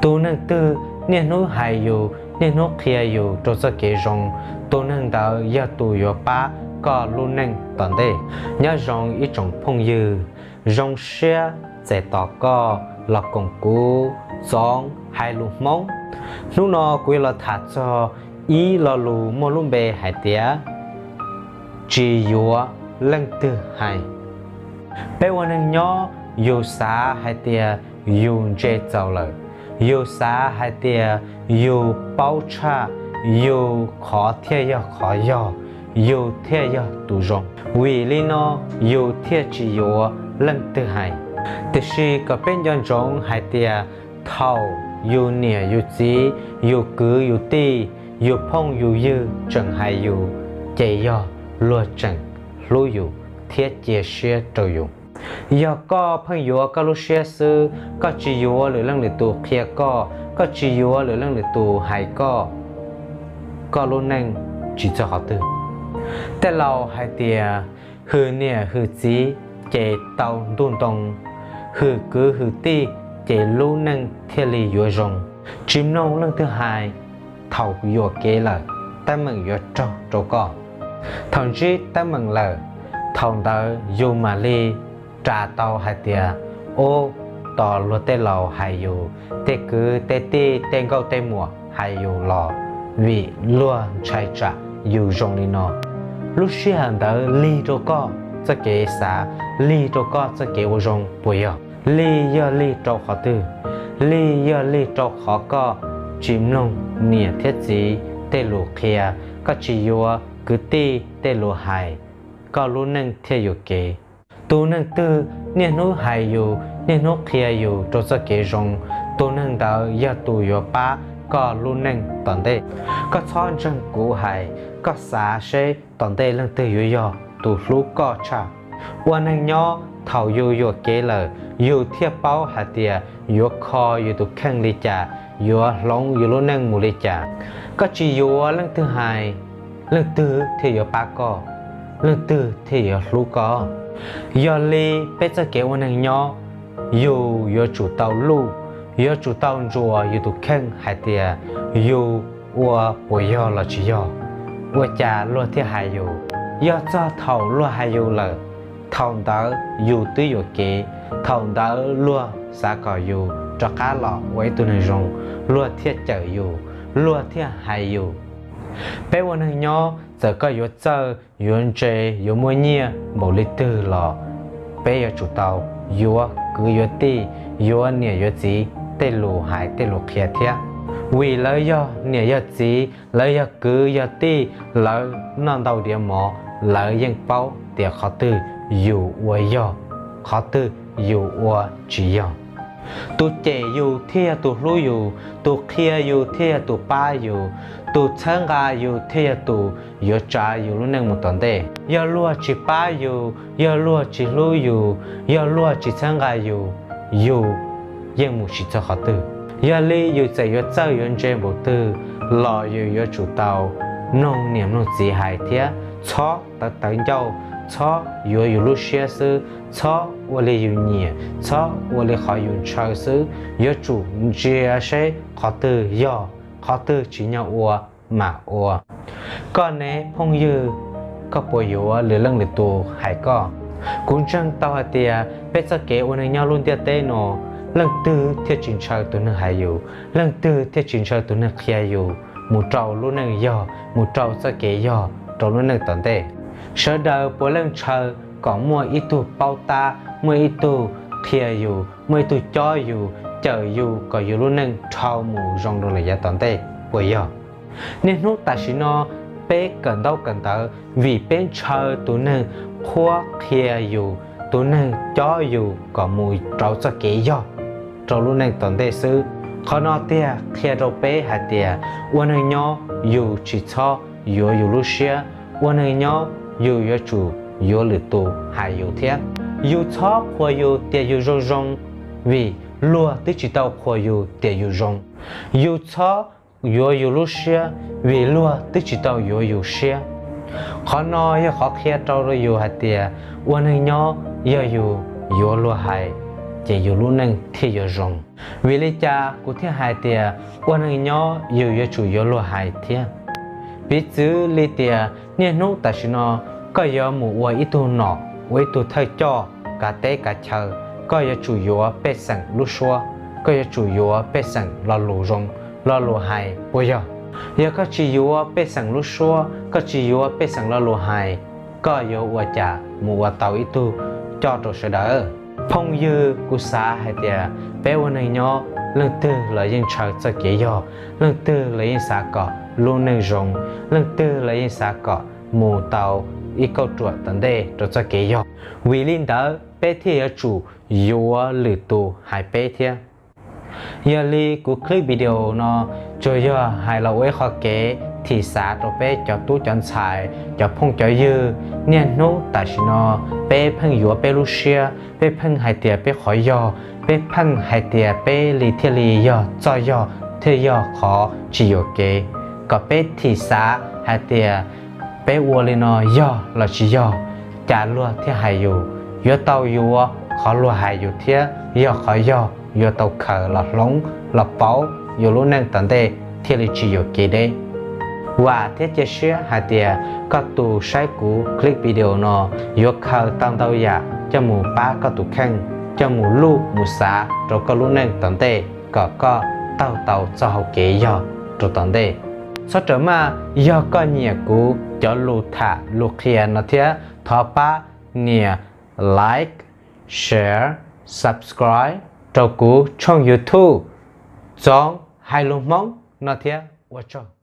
Tus neeg twg niaj hnub hais yus, niaj hnub qhia yus rau txoj kev zoo, tus neeg ntawd yog tus yuav pab koj lub neej tom ntej. Nyob zoo ib tsoom phooj ywg, zoo siab txais tos koj los koom kuv Txoov Hais Lus Hmoob. Hnub no kuv yuav los tham txog ib lo lus muaj lub npe hais tias tsis yuav leej twg hais. Peb ua neeg nyob, yus xav hais tias yus ntse txaus lawm, yus xav hais tias yus paub tshaj, yus qhov thiaj yog qhov yog, yus thiaj yog tus zoo. Vim li no yus thiaj tsis yuav leej twg hais. Tiam sis kom peb nco ntsoov hais tias thaum yus niam yus txiv, yus kwv yus tij, yus phooj yus ywg tseem hais yus, ces yog luag tseem hlub yus thiab cia siab rau yus. Yog koj pheej yuav koj lub siab xwb, koj tsis yuav lwm leej lwm tus qhia koj, koj tsis yuav lwm leej lwm tus hais koj, koj lub neej tsis txog qhov twg. Tej laus hais tias hwm niam hwm txiv ces tau ntuj ntoo, hwm kwv hwm tij ces lub neej thiaj li yuav zoo. Tsis mloog leej twg hais, thaum yuam kev lawm, teeb meem yuav raug rau koj. Thaum ntsib teeb meem lawm, thaum ntawd yus mam li ras tau hais tias, ub, tos luag tej laus hais yus, tej kwv tej tij tej nkauj tej muam hais yus los vim luag ntshai tsam yus zoo li no. Lub sij hawm ntawd lig rau koj txoj kev xav, lig rau koj txoj kev ua zoo puas yog? Lig yog lig rau qhov twg? Lig yog lig rau qhov koj tsis mloog niam thiab txiv tej lus qhia, koj tsis yuav kwv tij tej lus hais, koj lub neej thiaj yuam kev. Tus neeg twg niaj hnub hais yus, niaj hnub qhia yus rau txoj kev zoo, tus neeg ntawd yog tus yuav pab koj lub neej tom ntej. Koj txhob ntseeg kuv hais, koj xav seb tom ntej leej twg yuav yog tus hlub koj tshaj. Ua neeg nyob, thaum yus yuam kev lawm, yus thiaj paub hais tias yuav kho yus tus kheej li cas, yuav hloov yus lub neej mus li cas. Koj tsis yuav leej twg hais, leej twg thiaj yuav pab koj, leej twg thiaj yuav hlub koj? Yog li peb txoj kev ua neeg nyob, yus yuav tsum tau luj, yuav tsum tau ntsuas yus tus kheej hais tias yus ua puas yog los tsis yog, ua cas luag thiaj hais yus. Yog txog thaum luag hais yus lawm, thaum ntawd yus twb yuam kev, thaum ntawd luag xav kom yus rov qab los ua ib tug neeg zoo, luag thiaj cawm yus, luag thiaj hais yus. Peb ua neeg nyob, txawm koj yuav txawj, yuav ntse, yuav muaj nyiaj npaum li twg los peb yuav tsum tau yuav kwv yuav tij, yuav niam yuav txiv tej lus hais tej lus qhia thiab. Vim lawv yog niam yog txiv, lawv yog kwv yog tij, lawv noj ntau diav mov, lawv yeej paub tias qhov twg yus ua yog, qhov twg yus ua tsis yog. Tus cem yus thiaj yog tus hlub yus, tus qhia yus thiaj yog tus pab yus, tus txhawb nqa yus thiaj yog tus yuav tsav yus lub neej mus tom ntej. Yog luag tsis pab yus, yog luag tsis hlub yus, yog luag tsis txhawb nqa yus, yus yeej mus tsis txog qhov twg. Yog li yus txawm yuav txawj yuav ntse npaum twg los yus yuav tsum tau mloog niam mloog txiv hais thiab txhob tawv tawv ncauj, txhob yuav yus lub siab xwb, txhob ua li yus nyiam, txhob ua li qhov yus ntshaw xwb, yuav tsum ntsia seb qhov twg yog, qhov twg tsim nyog ua mam ua. Koj ne phooj ywg, koj puas yuav lwm leej lwm tus hais koj? Kuv ntseeg tau hais tias peb txoj kev ua neeg nyob lub ntiaj teb no, leej twg thiaj tsis ntshaw tus neeg hais yus, leej twg thiaj tsis ntshaw tus neeg qhia yus mus rau lub neej yog, mus rau txoj kev yog rau lub neej tom ntej. Sawv daws puav leej ntshaw kom muaj ib tug paub tab, muaj ib tug qhia yus, muaj ib tug cob yus, cawm yus kom yus lub neej dhau mus zoo rau lawm yav tom ntej, puas yog? Niaj hnub tam sim no peb kawm ntaub kawm ntawv vim peb ntshaw tus neeg qhuab qhia yus, tus neeg cob yus kom mus rau txoj kev yog rau lub neej tom ntej xwb. Qhov no tiag qhia rau peb hais tias ua neeg nyob yus tsis txhob yuav yus lub siab, ua neeg nyob yus yuav tsum yuav lwm tus hais yus thiab. Yus txhob qhuas yus tias yus zoo zoo, vim luag twb tsis tau qhuas yus tias yus zoo. Yus txhob yuav yus lub siab, vim luag twb tsis tau yuav yus siab. Qhov no yog qhov qhia rau yus hais tias ua neeg nyob yog yus yuav luag hais, ces yus lub neej thiaj yuav zoo. Vim li cas kuv thiaj hais tias ua neeg nyob yus yuav tsum yuav luag hais thiab? Piv txwv li tias niaj hnub tam sim no koj yuav mus ua ib tug nom, ua ib tug thawj coj kav teb kav chaw, koj yuav tsum yuav pej xeem lub suab, koj yuav tsum yuav pej xeem lo lus zoo, lo lus hais puas yog? Yog koj tsis yuav pej xeem lub suab, koj tsis yuav pej xeem lo lus hais, koj yuav ua cas mus ua tau ib tug coj rau sawv daws? Phooj ywg, kuv xav hais tias peb ua neeg nyob leej twg los yeej ntshaw txoj kev yog, leej twg los yeej xav kom lub neej zoo, leej twg los yeej xav kom mus tau ib kauj ruam tom ntej rau txoj kev yog. Vim li ntawd peb thiaj yuav tsum yuav lwm tus hais peb thiab. Yog li kuv clip video no tsuas yog hais los ua ib qho kev thim xav rau peb cov tub cov ntxhais, cov phooj cov ywg. Niaj hnub tam sim no peb pheej yuav peb lub siab, peb pheej hais tias peb qhov yog, peb pheej hais tias peb li thiaj li yog txoj yog, thiaj yog qhov tsis yuam kev. Kom peb thim xav hais tias peb ua li no yog los tsis yog, cas luag thiaj hais yus. Yuav tau yuav qhov luag hais yus thiab yog qhov yog, yuav tau khaws los hloov los pauv yus lub neej tom ntej thiaj li tsis yuam kev deb. Vam thiab cia siab hais tias koj tus saib kuv clip video no yuav khaws tau ntau yam coj mus pab koj tus kheej, coj mus luj mus xav rau koj lub neej tom ntej kom koj taug tau txoj hau kev yog rau tom ntej. Txhob rawm maj, yog koj nyiam kuv cov lus tham lus qhia no thiab thov pab nias like, share, subscribe rau kuv tshooj YouTube Txoov Hais Lus Hmoob no thiab ua tsaug.